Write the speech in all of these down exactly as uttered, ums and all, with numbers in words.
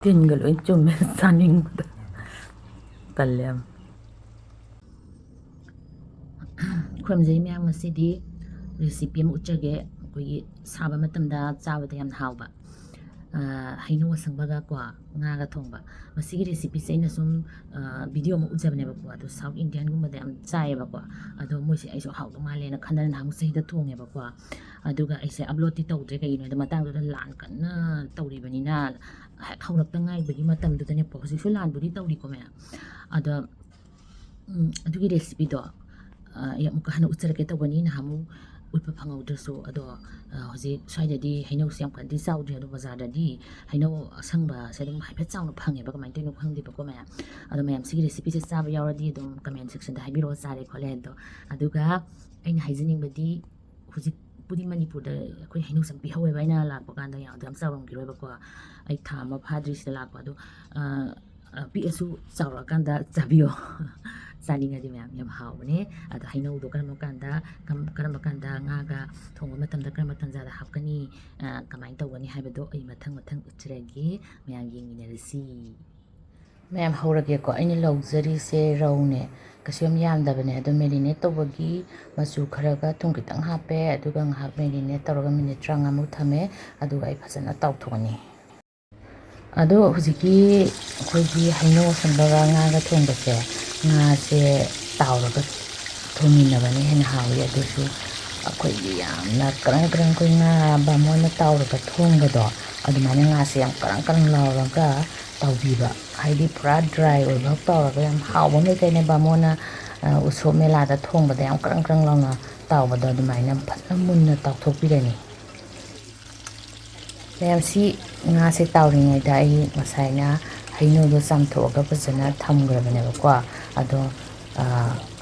ꯇꯤꯟꯒ ꯂꯣꯏ ꯆꯨꯝꯃꯦ ꯆꯥꯅꯤꯡꯕꯗ꯫ ꯇꯜꯂꯦ ꯌꯥꯝ꯫ ꯈꯨꯔꯨꯝꯖꯔꯤ ꯃꯌꯥꯝ, ꯉꯁꯤꯗꯤ recipe ꯑꯃ ꯎꯠꯆꯒꯦ꯫ ꯑꯩꯈꯣꯏꯒꯤ ꯁꯥꯕ ꯃꯇꯝꯗ ꯆꯥꯕꯗ ꯌꯥꯝ ꯍꯥꯎꯕ, ꯑ, ꯍꯩꯅꯧ ꯑꯁꯪꯕꯒ ꯀꯣ, ꯉꯥꯒ ꯊꯣꯡꯕ꯫ ꯃꯁꯤꯒꯤ recipeꯁꯦ ꯑꯩꯅ ꯁꯨꯝ, ꯑ, video ꯑꯃ ꯎꯠꯆꯕꯅꯦꯕꯀꯣ, ꯑꯗꯣ South Indianꯒꯨꯝꯕꯗ ꯌꯥꯝ ꯆꯥꯏꯌꯦꯕꯀꯣ꯫ ꯑꯗꯣ ꯃꯣꯏꯁꯦ ꯑꯩꯁꯨ ꯍꯥꯎꯗꯧ ꯃꯥꯜꯂꯦꯅ ꯈꯟꯗꯅ ꯅꯍꯥꯟꯃꯨꯛ ꯆꯍꯤꯗ ꯊꯣꯡꯉꯦꯕꯀꯣ꯫ ꯑꯗꯨꯒ ꯑꯩꯁꯦ uploadꯇꯤ ꯇꯧꯗ꯭ꯔꯦ, ꯀꯩꯒꯤꯅꯣ ꯍꯥꯏꯗ ꯃꯇꯥꯡꯗꯨꯗ ꯂꯥꯟ ꯀꯟꯅ ꯇꯧꯔꯤꯕꯅꯤꯅ, ꯍꯦꯛ ꯍꯧꯔꯛꯇ ꯉꯥꯏꯕꯒꯤ ꯃꯇꯝꯗꯨꯗꯅꯦꯀꯣ꯫ ꯍꯧꯖꯤꯛꯁꯨ ꯂꯥꯟꯕꯨꯗꯤ ꯇꯧꯔꯤꯀꯣ ꯃꯌꯥꯝ, ꯑꯗꯣ ꯎꯝ, ꯑꯗꯨꯒꯤ recipeꯗꯣ, ꯑ, ꯑꯩ ꯑꯃꯨꯛꯀ ꯍꯟꯅ ꯎꯠꯆꯔꯛꯀꯦ ꯇꯧꯕꯅꯤ, ꯅꯍꯥꯟꯃꯨꯛ ꯎꯠꯄ ꯐꯪꯍꯧꯗ꯭ꯔꯁꯨ꯫ ꯑꯗꯣ, ꯑ, ꯍꯧꯖꯤꯛ ꯁ꯭ꯋꯥꯏꯗꯗꯤ ꯍꯩꯅꯧꯁꯦ ꯌꯥꯝ ꯀꯟꯅꯗꯤ ꯆꯥꯎꯗ꯭ꯔꯤ, ꯑꯗꯣ ꯕꯖꯥꯔꯗꯗꯤ ꯍꯩꯅꯧ ꯑꯁꯪꯕꯁꯦ ꯑꯗꯨꯝ ꯍꯥꯏꯐꯦꯠ ꯆꯥꯎꯅ ꯐꯪꯉꯦꯕ, ꯀꯃꯥꯏꯅ ꯇꯧꯔꯤꯅꯣ ꯈꯪꯗꯦꯕꯀꯣ ꯃꯌꯥꯝ꯫ ꯑꯗꯣ ꯃꯌꯥꯝ ꯁꯤꯒꯤ recipeꯁꯦ ꯆꯥꯕ ꯌꯥꯎꯔꯗꯤ ꯑꯗꯨꯝ comment sectionꯗ ꯍꯥꯏꯕꯤꯔꯛꯑꯣ, ꯆꯥꯔꯦ ꯈꯣꯠꯂꯦ ꯑꯗꯣ꯫ ꯑꯗꯨꯒ ꯑꯩꯅ ꯍꯥꯏꯖꯅꯤꯡꯕꯗꯤ, ꯍꯧꯖꯤꯛꯄꯨꯗꯤ ꯃꯅꯤꯄꯨꯔꯗ ꯑꯩꯈꯣꯏ ꯍꯩꯅꯧ ꯆꯝꯄꯤ ꯍꯧꯋꯦꯕ, ꯑꯩꯅ ꯂꯥꯛꯄ ꯀꯥꯟꯗ ꯌꯥꯝ, ꯑꯗꯨ ꯌꯥꯝ ꯆꯥꯎꯔꯝꯈꯤꯔꯣꯏꯕꯀꯣ꯫ ꯑꯩ ꯊꯥ ꯑꯃ ꯐꯥꯗ꯭ꯔꯤ ꯁꯤꯗ ꯂꯥꯛꯄ, ꯑꯗꯣ, ꯑ, ꯑ, ꯄꯤꯛꯑꯁꯨ ꯆꯥꯎꯔꯛꯑꯀꯥꯟꯗ ꯆꯥꯕꯤꯌꯣ꯫ ꯆꯥꯅꯤꯡꯉꯗꯤ ꯃꯌꯥꯝ, ꯌꯥꯝ ꯍꯥꯎꯕꯅꯦ꯫ ꯑꯗꯣ ꯍꯩꯅꯧꯗꯣ ꯀꯔꯝꯕ ꯀꯥꯟꯗ, ꯀꯝ-, ꯀꯔꯝꯕ ꯀꯥꯟꯗ ꯉꯥꯒ ꯊꯣꯡꯕ ꯃꯇꯝꯗ ꯀꯔꯝꯕ ꯇꯥꯟꯖꯥꯗ ꯍꯥꯞꯀꯅꯤ, ꯑ, ꯀꯃꯥꯏꯅ ꯇꯧꯒꯅꯤ ꯍꯥꯏꯕꯗꯣ ꯑꯩ ꯃꯊꯪ ꯃꯊꯪ ꯎꯠꯆꯔꯒꯦ꯫ ꯃꯌꯥꯝ ꯌꯦꯡꯃꯤꯟꯅꯔꯁꯤ꯫ ꯃꯌꯥꯝ ꯍꯧꯔꯒꯦꯀꯣ꯫ ꯑꯩꯅ ꯂꯧꯖꯔꯤꯁꯦ ꯔꯧꯅꯦ꯫ ꯀꯩꯁꯨ ꯌꯥꯝ ꯌꯥꯝꯗꯕꯅꯦ꯫ ꯑꯗꯣ marinate ꯇꯧꯕꯒꯤ ꯃꯆꯨ ꯈꯔꯒ ꯊꯨꯝ ꯈꯤꯇꯪ ꯍꯥꯞꯄꯦ꯫ ꯑꯗꯨꯒ ꯉꯥꯏꯍꯥꯛ marinate ꯇꯧꯔꯒ minute ꯇꯔꯥꯃꯉꯥꯃꯨꯛ ꯊꯝꯃꯦ꯫ ꯑꯗꯨꯒ ꯑꯩ ꯐꯖꯅ ꯇꯥꯎꯊꯣꯛꯑꯅꯤ꯫ ꯑꯗꯣ ꯍꯧꯖꯤꯛꯀꯤ ꯑꯩꯈꯣꯏꯒꯤ ꯍꯩꯅꯧ ꯑꯁꯪꯕꯒ ꯉꯥꯒ ꯊꯣꯡꯕꯁꯦ, ꯉꯥꯁꯦ ꯇꯥꯎꯔꯒ ꯊꯣꯡꯃꯤꯟꯅꯕꯅ ꯍꯦꯟꯅ ꯍꯥꯎꯋꯤ꯫ ꯑꯗꯨꯁꯨ ꯑꯩꯈꯣꯏꯒꯤ ꯌꯥꯝꯅ ꯀ꯭ꯔꯪ ꯀ꯭ꯔꯪ, ꯑꯩꯈꯣꯏ ꯉꯥ ꯕꯥꯃꯣꯟꯅ ꯇꯥꯎꯔꯒ ꯊꯣꯡꯕꯗꯣ, ꯑꯗꯨꯃꯥꯏꯅ ꯉꯥꯁꯦ ꯌꯥꯝ ꯀ꯭ꯔꯪ ꯀ꯭ꯔꯪ ꯂꯥꯎꯔꯒ ꯇꯥꯎꯕꯤꯕ, ꯍꯥꯏꯗꯤ ꯄꯨꯔꯥ dry ꯑꯣꯏꯕ ꯇꯧꯔꯒ ꯌꯥꯝ ꯍꯥꯎꯕ ꯑꯃ ꯂꯩꯗꯥꯏꯅꯦ, ꯕꯥꯃꯣꯟꯅ, ꯑ, ꯎꯁꯣꯞ ꯃꯦꯂꯥꯗ ꯊꯣꯡꯕꯗ ꯌꯥꯝ ꯀ꯭ꯔꯪ ꯀ꯭ꯔꯪ ꯂꯥꯎꯅ ꯇꯥꯎꯕꯗꯣ, ꯑꯗꯨꯃꯥꯏꯅ ꯐꯖꯅ ꯃꯨꯟꯅ ꯇꯥꯎꯊꯣꯛꯄꯤꯔꯅꯤ꯫ ꯃꯌꯥꯝ, ꯁꯤ ꯉꯥꯁꯦ ꯇꯥꯎꯔꯤꯉꯩꯗ ꯑꯩ ꯉꯁꯥꯏꯅ ꯍꯩꯅꯧꯗꯣ ꯆꯥꯝꯊꯣꯛꯑꯒ ꯐꯖꯅ ꯊꯝꯈ꯭ꯔꯕꯅꯦꯕꯀꯣ꯫ ꯑꯗꯣ, ꯑ,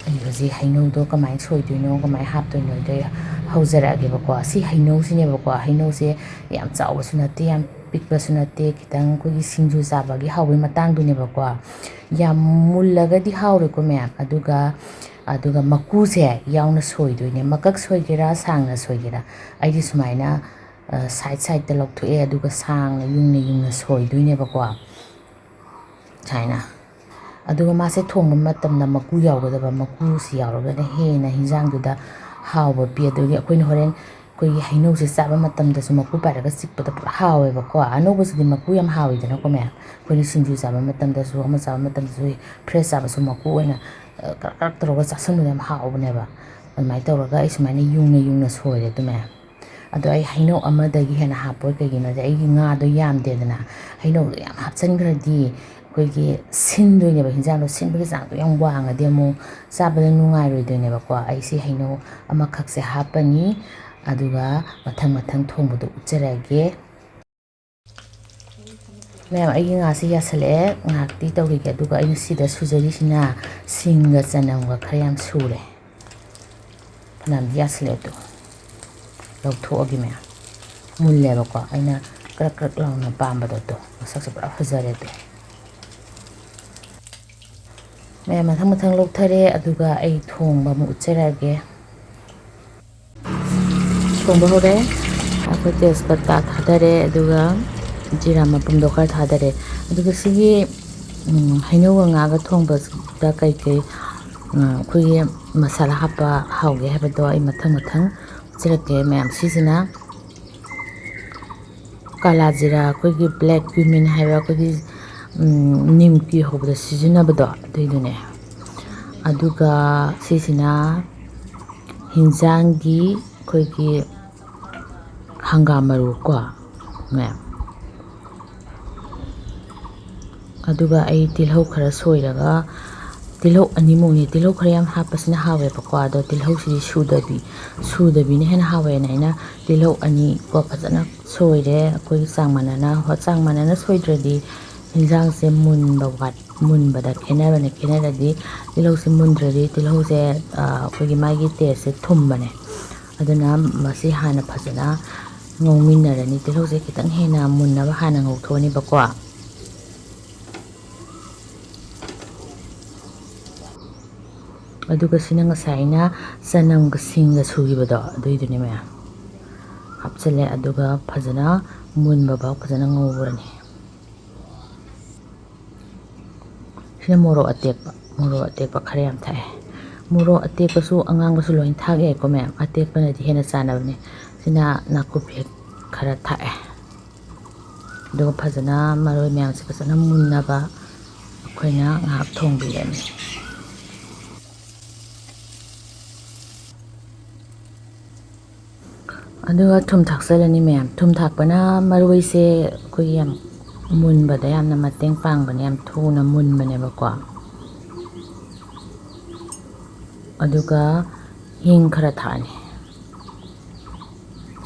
ꯑꯩ ꯍꯧꯖꯤꯛ ꯍꯩꯅꯧꯗꯣ ꯀꯃꯥꯏꯅ ꯁꯣꯏꯗꯣꯏꯅꯣ, ꯀꯃꯥꯏꯅ ꯍꯥꯞꯇꯣꯏꯅꯣꯗꯣ ꯑꯩ ꯍꯧꯖꯔꯛꯑꯒꯦꯕꯀꯣ꯫ ꯁꯤ ꯍꯩꯅꯧꯁꯤꯅꯦꯕꯀꯣ, ꯍꯩꯅꯧꯁꯦ ꯌꯥꯝ ꯆꯥꯎꯕꯁꯨ ꯅꯠꯇꯦ, ꯌꯥꯝ ꯄꯤꯛꯄꯁꯨ ꯅꯠꯇꯦ, ꯈꯤꯇꯪ ꯑꯩꯈꯣꯏꯒꯤ ꯁꯤꯡꯖꯨ ꯆꯥꯕꯒꯤ ꯍꯥꯎꯕꯒꯤ ꯃꯇꯥꯡꯗꯨꯅꯦꯕꯀꯣ꯫ ꯌꯥꯝ ꯃꯨꯜꯂꯒꯗꯤ ꯍꯥꯎꯔꯣꯏꯀꯣ ꯃꯌꯥꯝ꯫ ꯑꯗꯨꯒ, ꯑꯗꯨꯒ ꯃꯀꯨꯁꯦ ꯌꯥꯎꯅ ꯁꯣꯏꯗꯣꯏꯅꯦ꯫ ꯃꯀꯛ ꯁꯣꯏꯒꯦꯔꯥ, ꯁꯥꯡꯅ ꯁꯣꯏꯒꯦꯔꯥ, ꯑꯩꯗꯤ ꯁꯨꯃꯥꯏꯅ ꯁꯥꯏꯠ ꯁꯥꯏꯠꯇ ꯂꯧꯊꯣꯛꯑꯦ, ꯑꯗꯨꯒ ꯁꯥꯡꯅ ꯌꯨꯡꯅ ꯌꯨꯡꯅ ꯁꯣꯏꯗꯣꯏꯅꯦꯕꯀꯣ, ꯁꯨꯃꯥꯏꯅ꯫ ꯑꯗꯨꯒ ꯃꯥꯁꯦ ꯊꯣꯡꯕ ꯃꯇꯝꯗ ꯃꯀꯨ ꯌꯥꯎꯒꯗꯕ, ꯃꯀꯨꯁꯤ ꯌꯥꯎꯔꯒꯅ ꯍꯦꯟꯅ ꯍꯤꯟꯖꯥꯡꯗꯨꯗ ꯍꯥꯎꯕ ꯄꯤ꯫ ꯑꯗꯨꯒꯤ ꯑꯩꯈꯣꯏꯅ ꯍꯣꯔꯦꯟ ꯑꯩꯈꯣꯏꯒꯤ ꯍꯩꯅꯧꯁꯦ ꯆꯥꯕ ꯃꯇꯝꯗꯁꯨ ꯃꯀꯨ ꯄꯥꯏꯔꯒ ꯆꯤꯛꯄꯗ ꯄꯨꯔꯥ ꯍꯥꯎꯋꯦꯕꯀꯣ꯫ ꯑꯅꯧꯕꯁꯤꯗꯤ ꯃꯀꯨ ꯌꯥꯝ ꯍꯥꯎꯋꯤꯗꯅꯀꯣ ꯃꯌꯥꯝ꯫ ꯑꯩꯈꯣꯏꯅ ꯁꯤꯡꯖꯨ ꯆꯥꯕ ꯃꯇꯝꯗꯁꯨ, ꯑꯃ ꯆꯥꯕ ꯃꯇꯝꯗꯁꯨ, ꯐ꯭ꯔꯦꯁ ꯆꯥꯕꯁꯨ ꯃꯀꯨ ꯑꯣꯏꯅ, ꯑ, ꯀꯔꯛ ꯀꯔꯛ ꯇꯧꯔꯒ ꯆꯥꯁꯤꯟꯕꯗꯣ ꯌꯥꯝ ꯍꯥꯎꯕꯅꯦꯕ꯫ ꯑꯗꯨꯃꯥꯏꯅ ꯇꯧꯔꯒ ꯑꯩ ꯁꯨꯃꯥꯏꯅ ꯌꯨꯡꯅ ꯌꯨꯡꯅ ꯁꯣꯏꯔꯦ ꯑꯗꯨ ꯃꯌꯥꯝ꯫ ꯑꯗꯣ ꯑꯩ ꯍꯩꯅꯧ ꯑꯃꯗꯒꯤ ꯍꯦꯟꯅ ꯍꯥꯞꯄꯣꯏ, ꯀꯩꯒꯤꯅꯣꯗꯤ ꯑꯩꯒꯤ ꯉꯥꯗꯣ ꯌꯥꯝꯗꯦꯗꯅ꯫ ꯍꯩꯅꯧꯗꯣ ꯌꯥꯝ ꯍꯥꯞꯆꯤꯟꯈ꯭ꯔꯗꯤ ꯑꯩꯈꯣꯏꯒꯤ ꯁꯤꯟꯗꯣꯏꯅꯦꯕ, ꯍꯤꯟꯖꯥꯡꯗꯣ ꯁꯤꯟꯕꯒꯤ ꯆꯥꯡꯗꯣ ꯌꯥꯝ ꯋꯥꯡꯉꯗꯤ ꯑꯃꯨꯛ ꯆꯥꯕꯗ ꯅꯨꯡꯉꯥꯏꯔꯣꯏꯗꯣꯏꯅꯦꯕꯀꯣ꯫ ꯑꯩꯁꯤ ꯍꯩꯅꯧ ꯑꯃꯈꯛꯁꯦ ꯍꯥꯞꯄꯅꯤ, ꯑꯗꯨꯒ ꯃꯊꯪ ꯃꯊꯪ ꯊꯣꯡꯕꯗꯣ ꯎꯠꯆꯔꯛꯑꯒꯦ꯫ ꯃꯌꯥꯝ, ꯑꯩꯒꯤ ꯉꯥꯁꯤ ꯌꯥꯁꯜꯂꯛꯑꯦ, ꯉꯥꯏꯍꯥꯛꯇꯤ ꯇꯧꯈꯤꯒꯦ꯫ ꯑꯗꯨꯒ ꯑꯩꯅ ꯁꯤꯗ ꯁꯨꯖꯔꯤꯁꯤꯅ ꯁꯤꯡꯒ ꯆꯅꯝꯒ ꯈꯔ ꯌꯥꯝ ꯁꯨꯔꯦ꯫ ꯐꯅꯌꯥꯝꯗꯤ ꯌꯥꯁꯜꯂꯛꯑꯦ ꯑꯗꯣ꯫ ꯂꯧꯊꯣꯛꯑꯒꯦ ꯃꯌꯥꯝ꯫ ꯃꯨꯜꯂꯦꯕꯀꯣ꯫ ꯑꯩꯅ ꯀ꯭ꯔꯛ ꯀ꯭ꯔꯛ ꯂꯥꯎꯅ ꯄꯥꯝꯕꯗꯣ ꯑꯗꯣ꯫ ꯃꯁꯛꯁꯦ ꯄꯨꯔꯥ ꯐꯖꯔꯦ ꯑꯗꯣ꯫ ꯃꯌꯥꯝ ꯃꯊꯪ ꯃꯊꯪ ꯂꯧꯊꯔꯦ, ꯑꯗꯨꯒ ꯑꯩ ꯊꯣꯡꯕ ꯑꯃꯨꯛ ꯎꯠꯆꯔꯛꯑꯒꯦ꯫ ꯊꯣꯡꯕ ꯍꯧꯔꯦ꯫ ꯑꯩꯈꯣꯏ ꯇꯦꯖꯄꯇꯥ ꯊꯥꯗꯔꯦ, ꯑꯗꯨꯒ ꯖꯤꯔꯥ ꯃꯄꯨꯝꯗꯣ ꯈꯔ ꯊꯥꯗꯔꯦ꯫ ꯑꯗꯨꯒ ꯁꯤꯒꯤ, ꯎꯝ, ꯍꯩꯅꯧꯒ ꯉꯥꯒ ꯊꯣꯡꯕꯁꯤꯗ ꯀꯩꯀꯩ, ꯑ, ꯑꯩꯈꯣꯏꯒꯤ ꯃꯁꯥꯂꯥ ꯍꯥꯞꯄ ꯍꯥꯎꯒꯦ ꯍꯥꯏꯕꯗꯣ ꯑꯩ ꯃꯊꯪ ꯃꯊꯪ ꯎꯠꯆꯔꯛꯀꯦ ꯃꯌꯥꯝ꯫ ꯁꯤꯁꯤꯅ ꯀꯥꯂꯥ ꯖꯤꯔꯥ, ꯑꯩꯈꯣꯏꯒꯤ ꯕ꯭ꯂꯦꯛ ꯀ꯭ꯌꯨꯃꯤꯟ ꯍꯥꯏꯕ, ꯑꯩꯈꯣꯏꯒꯤ, ꯎꯝ, ꯅꯤꯝꯀꯤ ꯍꯧꯕꯗ ꯁꯤꯖꯤꯟꯅꯕꯗꯣ ꯑꯗꯨꯏꯗꯨꯅꯦ꯫ ꯑꯗꯨꯒ ꯁꯤꯁꯤꯅ ꯍꯤꯟꯖꯥꯡꯒꯤ ꯑꯩꯈꯣꯏꯒꯤ ꯍꯪꯒꯥꯝ ꯃꯔꯨ ꯀꯣ, ꯃꯌꯥꯝ꯫ ꯑꯗꯨꯒ ꯑꯩ ꯇꯤꯜꯍꯧ ꯈꯔ ꯁꯣꯏꯔꯒ, ꯇꯤꯜꯍꯧ ꯑꯅꯤꯃꯨꯛꯅꯤ꯫ ꯇꯤꯜꯍꯧ ꯈꯔ ꯌꯥꯝ ꯍꯥꯞꯄꯁꯤꯅ ꯍꯥꯎꯋꯦꯕꯀꯣ, ꯑꯗꯣ ꯇꯤꯜꯍꯧꯁꯤꯗꯤ ꯁꯨꯗꯕꯤ, ꯁꯨꯗꯕꯤꯅ ꯍꯦꯟꯅ ꯍꯥꯎꯋꯦꯅ ꯑꯩꯅ ꯇꯤꯜꯍꯧ ꯑꯅꯤ ꯀꯣ ꯐꯖꯅ ꯁꯣꯏꯔꯦ꯫ ꯑꯩꯈꯣꯏꯒꯤ ꯆꯥꯡ ꯃꯥꯟꯅꯅ, ꯍꯣ, ꯆꯥꯡ ꯃꯥꯟꯅꯅ ꯁꯣꯏꯗ꯭ꯔꯗꯤ ꯍꯤꯟꯖꯥꯡꯁꯦ ꯃꯨꯟꯕ ꯋꯥꯠ-, ꯃꯨꯟꯕꯗ ꯈꯦꯠꯅꯕꯅꯦ꯫ ꯈꯦꯠꯅꯔꯗꯤ ꯇꯤꯜꯍꯧꯁꯦ ꯃꯨꯟꯗ꯭ꯔꯗꯤ ꯇꯤꯜꯍꯧꯁꯦ, ꯑ, ꯑꯩꯈꯣꯏꯒꯤ ꯃꯥꯒꯤ ꯇꯦꯁꯁꯦ ꯊꯨꯝꯕꯅꯦ꯫ ꯑꯗꯨꯅ ꯃꯁꯤ ꯍꯥꯟꯅ ꯐꯖꯅ ꯉꯧꯃꯤꯟꯅꯔꯅꯤ꯫ ꯇꯤꯜꯍꯧꯁꯦ ꯈꯤꯇꯪ ꯍꯦꯟꯅ ꯃꯨꯟꯅꯕ ꯍꯥꯟꯅ ꯉꯧꯊꯣꯛꯑꯅꯤꯕꯀꯣ꯫ ꯑꯗꯨꯒ ꯁꯤꯅ ꯉꯁꯥꯏ ꯑꯩꯅ ꯆꯅꯝꯒ ꯁꯤꯡꯒ ꯁꯨꯈꯤꯕꯗꯣ ꯑꯗꯨꯏꯗꯨꯅꯦ ꯃꯌꯥꯝ꯫ ꯍꯥꯞꯆꯤꯜꯂꯦ꯫ ꯑꯗꯨꯒ ꯐꯖꯅ ꯃꯨꯟꯕ ꯐꯥꯎ ꯐꯖꯅ ꯉꯧꯔꯅꯤ꯫ ꯁꯤꯅ ꯃꯣꯔꯣꯛ ꯑꯇꯦꯛꯄ, ꯃꯣꯔꯣꯛ ꯑꯇꯦꯛꯄ ꯈꯔ ꯌꯥꯝ ꯊꯥꯛꯑꯦ꯫ ꯃꯣꯔꯣꯛ ꯑꯇꯦꯛꯄꯁꯨ ꯑꯉꯥꯡꯕꯁꯨ ꯂꯣꯏ ꯊꯥꯛ ꯌꯥꯏꯀꯣ ꯃꯌꯥꯝ, ꯑꯇꯦꯛꯄꯅꯗꯤ ꯍꯦꯟꯅ ꯆꯥꯟꯅꯕꯅꯦ꯫ ꯁꯤꯅ ꯅꯥꯀꯨꯞꯄꯤ ꯈꯔ ꯊꯥꯛꯑꯦ꯫ ꯑꯗꯨꯒ ꯐꯖꯅ ꯃꯔꯣꯏ ꯃꯌꯥꯝꯁꯦ ꯐꯖꯅ ꯃꯨꯟꯅꯕ ꯑꯩꯈꯣꯏꯅ ꯉꯥꯏꯍꯥꯛ ꯊꯣꯡꯕꯤꯔꯅꯤ꯫ ꯑꯗꯨꯒ ꯊꯨꯝ ꯊꯥꯛꯆꯜꯂꯅꯤ ꯃꯌꯥꯝ꯫ ꯊꯨꯝ ꯊꯥꯛꯄꯅ ꯃꯔꯣꯏꯁꯦ ꯑꯩꯈꯣꯏꯒꯤ ꯌꯥꯝ ꯃꯨꯟꯕꯗ ꯌꯥꯝꯅ ꯃꯇꯦꯡ ꯄꯥꯡꯕꯅꯦ, ꯌꯥꯝ ꯊꯨꯅ ꯃꯨꯟꯕꯅꯦꯕꯀꯣ꯫ ꯑꯗꯨꯒ ꯍꯤꯡ ꯈꯔ ꯊꯥꯛꯑꯅꯤ꯫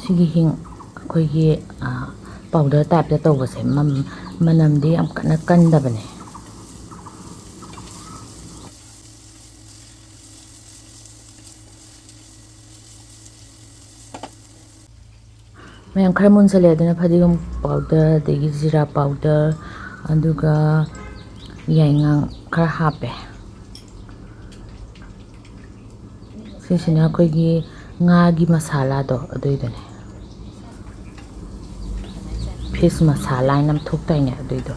ꯁꯤꯒꯤ ꯍꯤꯡ ꯑꯩꯈꯣꯏꯒꯤ, ꯑ, powder typeꯇ ꯇꯧꯕꯁꯦ ꯃꯝ-, ꯃꯅꯝꯗꯤ ꯌꯥꯝ ꯀꯟꯅ ꯀꯟꯗꯕꯅꯦ꯫ ꯃꯌꯥꯝ ꯈꯔ ꯃꯨꯟꯁꯜꯂꯦ, ꯑꯗꯨꯅ ꯐꯗꯤꯒꯣꯝ powder, ꯑꯗꯒꯤ ꯖꯤꯔꯥ powder, ꯑꯗꯨꯒ ꯌꯥꯏꯉꯪ ꯈꯔ ꯍꯥꯞꯄꯦ꯫ ꯁꯤꯁꯤꯅ ꯑꯩꯈꯣꯏꯒꯤ ꯉꯥꯒꯤ ꯃꯁꯥꯂꯥꯗꯣ ꯑꯗꯨꯏꯗꯨꯅꯦ꯫ Fish masala ꯍꯥꯏꯅ ꯑꯃ ꯊꯣꯛꯇꯥꯏꯅꯦ, ꯑꯗꯨꯏꯗꯣ꯫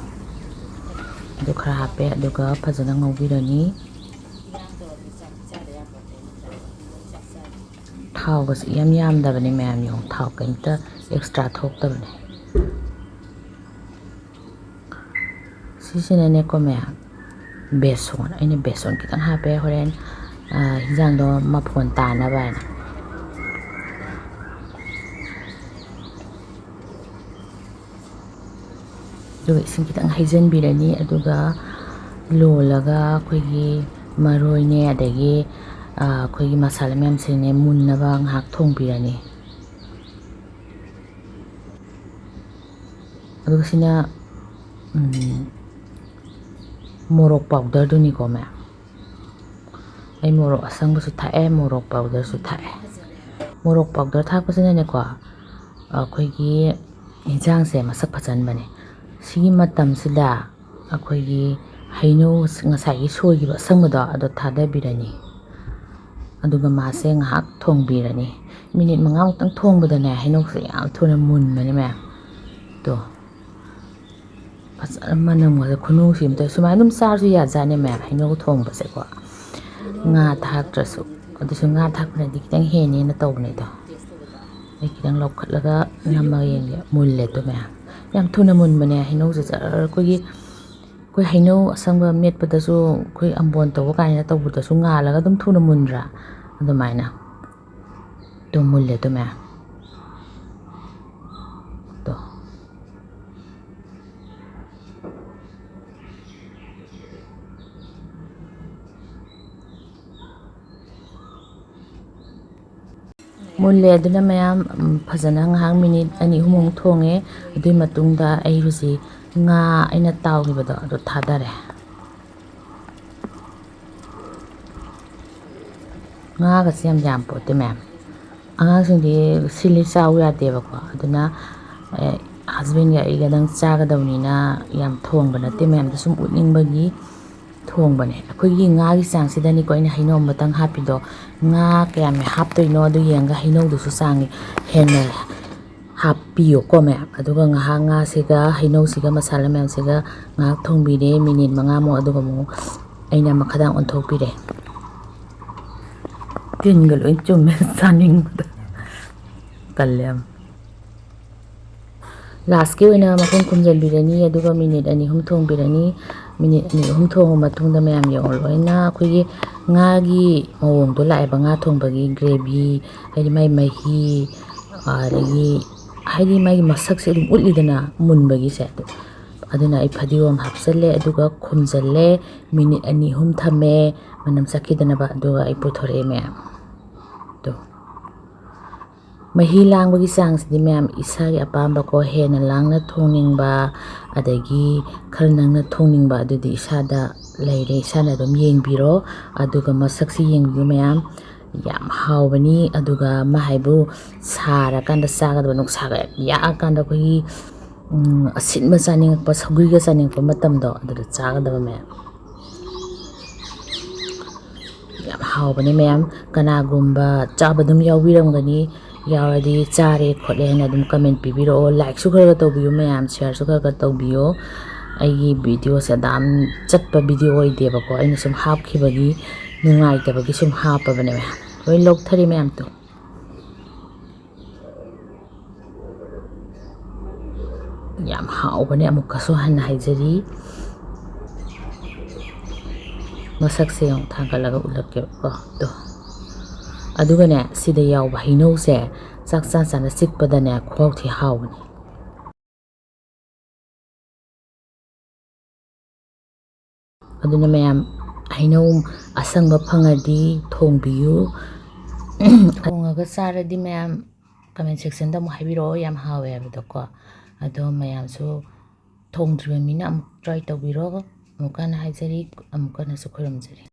ꯑꯗꯨ ꯈꯔ ꯍꯥꯞꯄꯦ, ꯑꯗꯨꯒ ꯐꯖꯅ ꯉꯧꯕꯤꯔꯅꯤ꯫ ꯊꯥꯎꯒꯁꯦ ꯏꯌꯥꯝ ꯌꯥꯝꯗꯕꯅꯦ ꯃꯌꯥꯝ, ꯌꯦꯡꯉꯨ, ꯊꯥꯎ ꯀꯩꯝꯇ extra ꯊꯣꯛꯇꯕꯅꯦ꯫ ꯁꯤꯁꯤꯅꯅꯦꯀꯣ ꯃꯌꯥꯝ, ꯕꯦꯁꯣꯟ, ꯑꯩꯅ ꯕꯦꯁꯣꯟ ꯈꯤꯇꯪ ꯍꯥꯞꯄꯦ ꯍꯣꯔꯦꯟ, ꯑ, ꯍꯤꯟꯖꯥꯡꯗꯣ ꯃꯐꯣꯟ ꯇꯥꯅꯕ ꯍꯥꯏꯅ꯫ ꯑꯗꯨꯒ ꯏꯁꯤꯡ ꯈꯤꯇꯪ ꯍꯩꯖꯤꯟꯕꯤꯔꯅꯤ, ꯑꯗꯨꯒ ꯂꯣꯜꯂꯒ ꯑꯩꯈꯣꯏꯒꯤ ꯃꯔꯣꯏꯅꯦ, ꯑꯗꯒꯤ, ꯑ, ꯑꯩꯈꯣꯏꯒꯤ ꯃꯁꯥꯂꯥ ꯃꯌꯥꯝꯁꯤꯅꯦ ꯃꯨꯟꯅꯕ ꯉꯥꯏꯍꯥꯛ ꯊꯣꯡꯕꯤꯔꯅꯤ꯫ ꯑꯗꯨꯒ ꯁꯤꯅ, ꯎꯝ, ꯃꯣꯔꯣꯛ powderꯗꯨꯅꯤꯀꯣ ꯃꯌꯥꯝ꯫ ꯑꯩ ꯃꯣꯔꯣꯛ ꯑꯁꯪꯕꯁꯨ ꯊꯥꯛꯑꯦ, ꯃꯣꯔꯣꯛ powderꯁꯨ ꯊꯥꯛꯑꯦ꯫ ꯃꯣꯔꯣꯛ powder ꯊꯥꯛꯄꯁꯤꯅꯅꯦꯀꯣ, ꯑꯩꯈꯣꯏꯒꯤ ꯌꯦꯟꯁꯥꯡꯁꯦ ꯃꯁꯛ ꯐꯖꯍꯟꯕꯅꯦ꯫ ꯁꯤꯒꯤ ꯃꯇꯝꯁꯤꯗ ꯑꯩꯈꯣꯏꯒꯤ ꯍꯩꯅꯧ ꯉꯁꯥꯏꯒꯤ ꯁꯣꯏꯈꯤꯕ ꯑꯁꯪꯕꯗꯣ ꯑꯗꯣ ꯊꯥꯗꯕꯤꯔꯅꯤ꯫ ꯑꯗꯨꯒ ꯃꯥꯁꯦ ꯉꯥꯏꯍꯥꯛ ꯊꯣꯡꯕꯤꯔꯅꯤ꯫ ꯃꯤꯅꯤꯠ ꯃꯉꯥꯃꯨꯛꯇꯪ ꯊꯣꯡꯕꯗꯅꯦ, ꯍꯩꯅꯧꯁꯦ ꯌꯥꯝ ꯊꯨꯅ ꯃꯨꯟꯕꯅꯦ ꯃꯌꯥꯝ꯫ ꯇꯣ, ꯐꯖꯅ ꯃꯅꯝꯒꯗꯣ ꯈꯨꯅꯨꯡꯁꯤ ꯑꯃ ꯇꯧꯋꯦ꯫ ꯁꯨꯃꯥꯏꯅ ꯑꯗꯨꯝ ꯆꯥꯔꯁꯨ ꯌꯥꯖꯥꯠꯅꯦ ꯃꯌꯥꯝ, ꯍꯩꯅꯧ ꯊꯣꯡꯕꯁꯦꯀꯣ, ꯉꯥ ꯊꯥꯛꯇ꯭ꯔꯁꯨ꯫ ꯑꯗꯨꯁꯨ ꯉꯥ ꯊꯥꯛꯄꯅꯗꯤ ꯈꯤꯇꯪ ꯍꯦꯟꯅꯦꯅ ꯇꯧꯕꯅꯦ ꯑꯗꯣ꯫ ꯑꯩ ꯈꯤꯇꯪ ꯂꯧꯈꯠꯂꯒ ꯅꯝꯃꯒ ꯌꯦꯡꯒꯦ꯫ ꯃꯨꯜꯂꯦ ꯑꯗꯨ ꯃꯌꯥꯝ, ꯌꯥꯝ ꯊꯨꯅ ꯃꯨꯟꯕꯅꯦ ꯍꯩꯅꯧꯁꯦ꯫ ꯖꯔ ꯑꯩꯈꯣꯏꯒꯤ, ꯑꯩꯈꯣꯏ ꯍꯩꯅꯧ ꯑꯁꯪꯕ ꯃꯦꯠꯄꯗꯁꯨ, ꯑꯩꯈꯣꯏ ꯑꯝꯕꯣꯟ ꯇꯧꯕ ꯀꯥꯏꯅ ꯇꯧꯕꯗꯁꯨ ꯉꯥꯜꯂꯒ ꯑꯗꯨꯝ ꯊꯨꯅ ꯃꯨꯟꯗ꯭ꯔꯥ? ꯑꯗꯨꯃꯥꯏꯅ ꯑꯗꯨꯝ ꯃꯨꯜꯂꯦ ꯑꯗꯨ ꯃꯌꯥꯝ꯫ ꯑꯗꯣ꯫ ꯃꯨꯜꯂꯦ꯫ ꯑꯗꯨꯅ ꯃꯌꯥꯝ, ꯎꯝ, ꯐꯖꯅ ꯉꯥꯏꯍꯥꯛ ꯃꯤꯅꯤꯠ ꯑꯅꯤ ꯑꯍꯨꯝꯃꯨꯛ ꯊꯣꯡꯉꯦ꯫ ꯑꯗꯨꯒꯤ ꯃꯇꯨꯡꯗ ꯑꯩ ꯍꯧꯖꯤꯛ ꯉꯥ ꯑꯩꯅ ꯇꯥꯎꯈꯤꯕꯗꯣ ꯑꯗꯨ ꯊꯥꯗꯔꯦ꯫ ꯉꯥꯒꯁꯦ ꯌꯥꯝ ꯌꯥꯝ ꯄꯣꯠꯇꯦ ꯃꯌꯥꯝ꯫ ꯑꯉꯥꯡꯁꯤꯡꯗꯤ ꯁꯤꯜꯂꯤ ꯆꯥꯎ ꯌꯥꯗꯦꯕꯀꯣ꯫ ꯑꯗꯨꯅ, ꯑꯦ, ꯍꯁꯕꯦꯟꯒ ꯑꯩꯒꯗꯪ ꯆꯥꯒꯗꯕꯅꯤꯅ ꯌꯥꯝ ꯊꯣꯡꯕ ꯅꯠꯇꯦ, ꯃꯌꯥꯝꯗ ꯁꯨꯝ ꯎꯠꯅꯤꯡꯕꯒꯤ ꯊꯣꯡꯕꯅꯦ꯫ ꯑꯩꯈꯣꯏꯒꯤ ꯉꯥꯒꯤ ꯆꯥꯡꯁꯤꯗꯅꯤꯀꯣ ꯑꯩꯅ ꯍꯩꯅꯧ ꯑꯃꯇꯪ ꯍꯥꯞꯄꯤꯗꯣ꯫ ꯉꯥ ꯀꯌꯥꯝ ꯍꯥꯞꯇꯣꯏꯅꯣ ꯑꯗꯨ ꯌꯦꯡꯉꯒ ꯍꯩꯅꯧꯗꯨꯁꯨ ꯆꯥꯡ ꯍꯦꯟꯅ ꯍꯥꯞꯄꯤꯌꯨꯀꯣ ꯃꯌꯥꯝ꯫ ꯑꯗꯨꯒ ꯉꯥꯏꯍꯥꯛ ꯉꯥꯁꯤꯒ ꯍꯩꯅꯧꯁꯤꯒ ꯃꯁꯥꯂꯥ ꯃꯌꯥꯝꯁꯤꯒ ꯉꯥꯏꯍꯥꯛ ꯊꯣꯡꯕꯤꯔꯦ, ꯃꯤꯅꯤꯠ ꯃꯉꯥꯃꯨꯛ꯫ ꯑꯗꯨꯒ ꯑꯃꯨꯛ ꯑꯩꯅ ꯃꯈꯥꯗ ꯑꯣꯟꯊꯣꯛꯄꯤꯔꯦ꯫ ꯇꯤꯟꯒ ꯂꯣꯏ ꯆꯨꯝꯃꯦ ꯆꯥꯅꯤꯡꯕꯗ꯫ ꯇꯜꯂꯦ ꯌꯥꯝ꯫ ꯂꯥꯁꯀꯤ ꯑꯣꯏꯅ ꯃꯈꯨꯝ ꯈꯨꯝꯖꯤꯟꯕꯤꯔꯅꯤ, ꯑꯗꯨꯒ ꯃꯤꯅꯤꯠ ꯑꯅꯤ ꯑꯍꯨꯝ ꯊꯣꯡꯕꯤꯔꯅꯤ꯫ ꯃꯤꯅꯤꯠ ꯑꯅꯤ ꯑꯍꯨꯝ ꯊꯣꯡꯉ ꯃꯇꯨꯡꯗ ꯃꯌꯥꯝ ꯌꯦꯡꯉꯣ, ꯂꯣꯏꯅ ꯑꯩꯈꯣꯏꯒꯤ ꯉꯥꯒꯤ ꯃꯑꯣꯡꯗꯣ ꯂꯥꯛꯑꯦꯕ, ꯉꯥ ꯊꯣꯡꯕꯒꯤ ꯒ꯭ꯔꯦꯚꯤ, ꯍꯥꯏꯗꯤ ꯃꯥꯏ ꯃꯍꯤ, ꯑꯗꯒꯤ ꯍꯥꯏꯗꯤ ꯃꯥꯒꯤ ꯃꯁꯛꯁꯦ ꯑꯗꯨꯝ ꯎꯠꯂꯤꯗꯅ ꯃꯨꯟꯕꯒꯤꯁꯦ꯫ ꯑꯗꯨ, ꯑꯗꯨꯅ ꯑꯩ ꯐꯗꯤꯒꯣꯝ ꯍꯥꯞꯆꯜꯂꯦ, ꯑꯗꯨꯒ ꯈꯨꯝꯖꯜꯂꯦ, ꯃꯤꯅꯤꯠ ꯑꯅꯤ ꯑꯍꯨꯝ ꯊꯝꯃꯦ ꯃꯅꯝ ꯆꯠꯈꯤꯗꯅꯕ, ꯑꯗꯨꯒ ꯑꯩ ꯄꯨꯊꯣꯔꯛꯑꯦ ꯃꯌꯥꯝ꯫ ꯑꯗꯣ꯫ ꯃꯍꯤ ꯂꯥꯡꯕꯒꯤ ꯆꯥꯡꯁꯤꯗꯤ ꯃꯌꯥꯝ ꯏꯁꯥꯒꯤ ꯑꯄꯥꯝꯕꯀꯣ, ꯍꯦꯟꯅ ꯂꯥꯡꯅ ꯊꯣꯡꯅꯤꯡꯕ, ꯑꯗꯒꯤ ꯈꯔ ꯅꯪꯅ ꯊꯣꯡꯅꯤꯡꯕ, ꯑꯗꯨꯗꯤ ꯏꯁꯥꯗ ꯂꯩꯔꯦ, ꯏꯁꯥꯅ ꯑꯗꯨꯝ ꯌꯦꯡꯕꯤꯔꯣ꯫ ꯑꯗꯨꯒ ꯃꯁꯛꯁꯤ ꯌꯦꯡꯕꯤꯌꯨ ꯃꯌꯥꯝ, ꯌꯥꯝ ꯍꯥꯎꯕꯅꯤ꯫ ꯑꯗꯨꯒ ꯃꯥ ꯍꯥꯏꯕꯨ ꯁꯥꯔꯀꯥꯟꯗ ꯆꯥꯒꯗꯕ, ꯅꯨꯡꯁꯥꯒ ꯌꯥꯛꯑꯀꯥꯟꯗ ꯑꯩꯈꯣꯏꯒꯤ, ꯎꯝ, ꯑꯁꯤꯟꯕ ꯆꯥꯅꯤꯡꯉꯛꯄ, ꯁꯧꯒ꯭ꯔꯤꯒ ꯆꯥꯅꯤꯡꯉꯛꯄ ꯃꯇꯝꯗꯣ ꯑꯗꯨꯗ ꯆꯥꯒꯗꯕ ꯃꯌꯥꯝ꯫ ꯌꯥꯝ ꯍꯥꯎꯕꯅꯦ ꯃꯌꯥꯝ꯫ ꯀꯅꯥꯒꯨꯝꯕ ꯆꯥꯕ ꯑꯗꯨꯝ ꯌꯥꯎꯕꯤꯔꯝꯒꯅꯤ, ꯌꯥꯎꯔꯗꯤ ꯆꯥꯔꯦ ꯈꯣꯠꯂꯦ ꯍꯥꯏꯅ ꯑꯗꯨꯝ comment ꯄꯤꯕꯤꯔꯛꯑꯣ꯫ Likeꯁꯨ ꯈꯔ ꯈꯔ ꯇꯧꯕꯤꯌꯨ ꯃꯌꯥꯝ, shareꯁꯨ ꯈꯔ ꯈꯔ ꯇꯧꯕꯤꯌꯣ꯫ ꯑꯩꯒꯤ videoꯁꯦ ꯑꯗꯥꯝ ꯆꯠꯄ video ꯑꯣꯏꯗꯦꯕꯀꯣ, ꯑꯩꯅ ꯁꯨꯝ ꯍꯥꯞꯈꯤꯕꯒꯤ ꯅꯨꯡꯉꯥꯏꯇꯕꯒꯤ ꯁꯨꯝ ꯍꯥꯞꯄꯕꯅꯦ ꯃꯌꯥꯝ꯫ ꯂꯣꯏ ꯂꯧꯊꯔꯦ ꯃꯌꯥꯝꯗꯣ꯫ ꯌꯥꯝ ꯍꯥꯎꯕꯅꯦ, ꯑꯃꯨꯛꯀꯁꯨ ꯍꯟꯅ ꯍꯥꯏꯖꯔꯤ꯫ ꯃꯁꯛꯁꯦ ꯑꯃꯨꯛ ꯊꯥꯡꯒꯠꯂꯒ ꯎꯠꯂꯛꯀꯦꯕꯀꯣ꯫ ꯑꯗꯣ, ꯑꯗꯨꯒꯅꯦ, ꯁꯤꯗ ꯌꯥꯎꯕ ꯍꯩꯅꯧꯁꯦ ꯆꯥꯛ ꯆꯥ ꯆꯥꯅ ꯆꯤꯛꯄꯗꯅꯦ ꯈꯨꯍꯥꯎ ꯊꯤ ꯍꯥꯎꯕꯅꯦ꯫ ꯑꯗꯨꯅ ꯃꯌꯥꯝ, ꯍꯩꯅꯧ ꯑꯁꯪꯕ ꯐꯪꯉꯗꯤ ꯊꯣꯡꯕꯤꯌꯨ꯫ ꯊꯣꯡꯉꯒ ꯆꯥꯔꯗꯤ ꯃꯌꯥꯝ comment sectionꯗ ꯑꯃꯨꯛ ꯍꯥꯏꯕꯤꯔꯛꯑꯣ, ꯌꯥꯝ ꯍꯥꯎꯋꯦ ꯍꯥꯏꯕꯗꯣꯀꯣ꯫ ꯑꯗꯣ ꯃꯌꯥꯝꯁꯨ ꯊꯣꯡꯗ꯭ꯔꯤꯕ ꯃꯤꯅ ꯑꯃꯨꯛ try ꯇꯧꯕꯤꯔꯣ꯫ ꯑꯃꯨꯛꯀ ꯍꯟꯅ ꯍꯥꯏꯖꯔꯤ, ꯑꯃꯨꯛꯀ ꯍꯟꯅꯁꯨ ꯈꯨꯔꯨꯝꯖꯔꯤ꯫